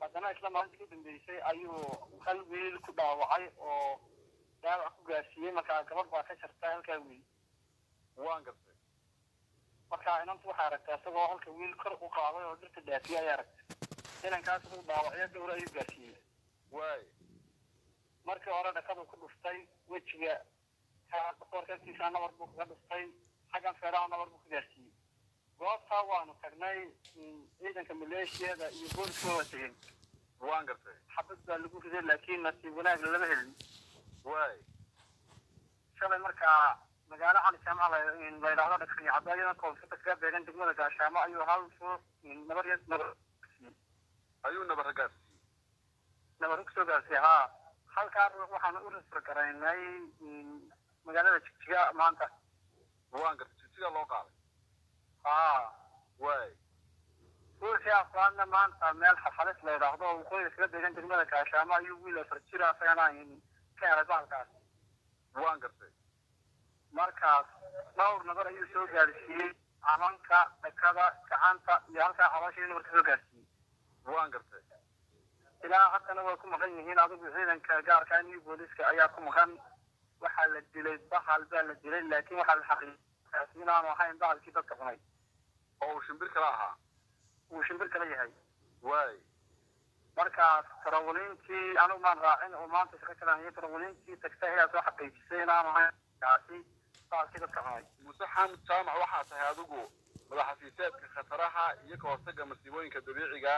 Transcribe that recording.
Haddana isla maalintii u dambeysay ayuu hal wiil ku dhaawacay oo dhaawac ku gaarsiiyey. Markaa gabadh baa ka jarta halkaa wiil. Waan gartay. Marka inantu waxay aragtay isagoo halka wiil kor u qaaday oo dhirta dhaafiyey ayay aragtay. Inankaas uu dhaawacyo dhowr ayuu gaarsiiyey. Waay. Markii hore dhakadu ku dhuftay, wejiga qoorka agtiisa nabar buu kaga dhuftay, xaggan feeraha nabar buu ka gaarsiiyey. Goobtaa waanu tagnay, ciidanka maleeshiyada iyo booliska waa tegeen. Waan gartay. Xabad baa lagu riday, laakiin nasiib wanaag lama helin. Waay. Shalay markaa magaalo Cali Jaamac la yidhaahdo, Dhagxanya Cadda, koonfurta kaga beegan degmada Gaashaamo, ayuu hal ruux nabar nabar ayuu nabara gaarsiiyey. Nabar kusoo gaarsiiyey haa. Halkaa ruux waxaanu u refer garaynay magaalada Jigjiga maanta. Waan gartay, Jigjiga loo qaaday. Haa. Waay. Ruuxii afraadna maanta meel Xalxalis la yidhaahdo oo waqooyiga kaga beegan degmada Gaashaamo ayuu wiil 4 jira asagana ka helay bahalkaas. Waan gartay. Markaas dhowr nabar ayuu soo gaarsiiyey, camanka, dhakada, gacanta iyo halkaa caloosha nabar ka soo gaarsiiyey. Waan gartay. Ilaa haddana way ku maqan yihiin. Adigu ciidanka gaarka new booliska ayaa ku maqan. Waxaa la dilay bahal baa la dilay, laakiin waxaa la xaqiijiyay inaanu ahayn bahalkii dadka cunay. Oo uu shimbir kala ahaa. Uu shimbir kala yahay. Waay. Markaas tarawaliintii, anigu maan raacin oo maanta shaqo kala hayay, tarawaliintii tagtay ayaa soo xaqiijisay inaanu ahayn kaasi bahalkii dadka cunay. Muuse Xaamud Jaamac, waxaa tahay adigu madaxafiiseedka khataraha iyo ka hortagga masiibooyinka dabiiciga.